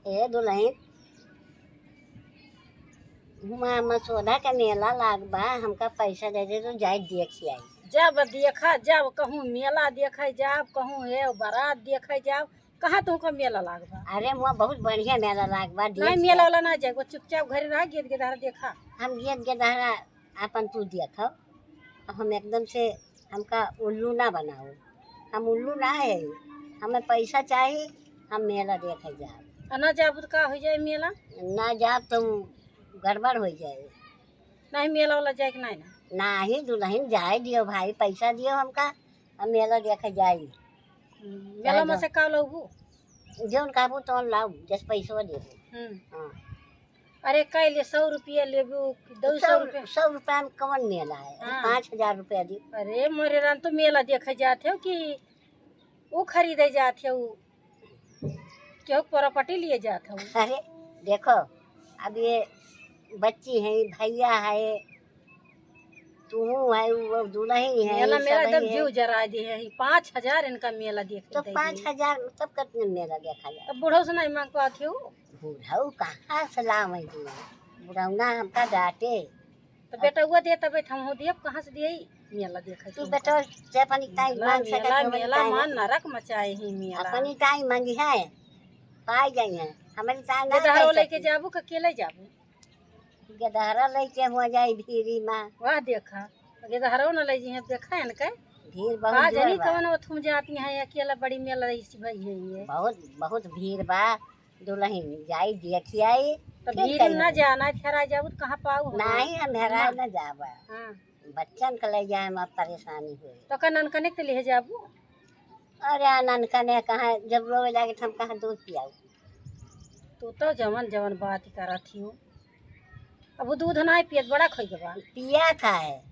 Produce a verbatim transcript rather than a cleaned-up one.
ए दुलहिन, हुआँ मसोधा के मेला लाग बा, हमका पैसा दे दे तो जाई देखि आई। जब देखा, जब कहूँ मेला देखे जाब, कहूँ ए बारात देखे जाब, कहाँ तुमका मेला लाग बा? अरे, हुआँ बहुत बढ़िया मेला लाग बा, नहीं, देखि मेला आई। वाला ना जाए, वो चुपचाप घरे रह, गीत गेदहरा देखा। हम गीत गेदहरा आपन तू देखो, हम एकदम से हमका उल्लू ना बनाओ, हम उल्लू ना है, हमें पैसा चाही, हम मेला देखे जाब। आ ना जाबू तो का हो जाए मेला? ना जाब तो गड़बड़ हो जाए। नहीं, मेला वाला जाए कि नहीं ना? नाही दुलहिन, जाए दियो भाई, पैसा दियो हमका, हम मेला देखे जाई। हम्म, मेला में से का लउबू? जौन कहबू तौन लाऊ, जस पैसवा देबू। हम्म। हाँ। अरे, कह ले, सौ रुपया लेबू कि दो सौ सौ रुपया? सौ रुपया में कौन मेला है? अरे, हाँ। पाँच हजार रुपया दी। अरे मोरे राम, तो मेला देखे जात हो कि वो खरीदे जात हो, केहू प्रॉपर्टी लिए जात हो? अरे देखो, अब ये बच्ची है, भैया है, तू है, वो दुलही है, मेला, ये मेला सब एकदम है। जीव जरा दे है, पाँच हजार इनका मेला देख तो दे पाँच हजार में तब कितने मेला देखा जाए? तब बुढ़ऊ से नहीं मांग पाती हो? बुढ़ऊ कहाँ से लावे जी? बुढ़ौना हमका डांटे। तो बेटा वो दे, तबे हम हो दिए, कहाँ से दिए? मेला देखे तू के बेटा, से अपनी ताई मेला, मांग सकत मेला, हो, अपनी मेला ताई मान मांग। नरक मचाए ही मेला। अपनी ताई मांगी है, पाई जाई है, हमारी ताई ना गेदहरो पाई लेके सकती। जाबू कि अकेले जाबू? गेदहरा लेके हो जाई भीरी माँ। वाह देखा, गेदहरो न ले जी, देखा है इनके। भीड़ बहुत का जोर जानी बा। कवन ओथुम जाती हैं, अकेला बड़ी मेला रही भई है ये। बहुत, बहुत भीड़ बा। दुलहिन जाई देखी आई, तो फिर भीड़ कहीं ना नहीं। जाना, फेरा जाबू तो कहाँ पाऊ हम? नहीं, हम हेराए ना। ना जाबा। हाँ। बच्चन के ले जाए में परेशानी हुई। तो का ननकने के ले जाबू? अरे आ ननकने कहाँ, जब रोवे लागे तो हम कहाँ दूध पियाऊ? तू तो जवन जवन बात करत ही हो। अब वो दूध ना पियत, बड़ा खोई के बा। पिया था है।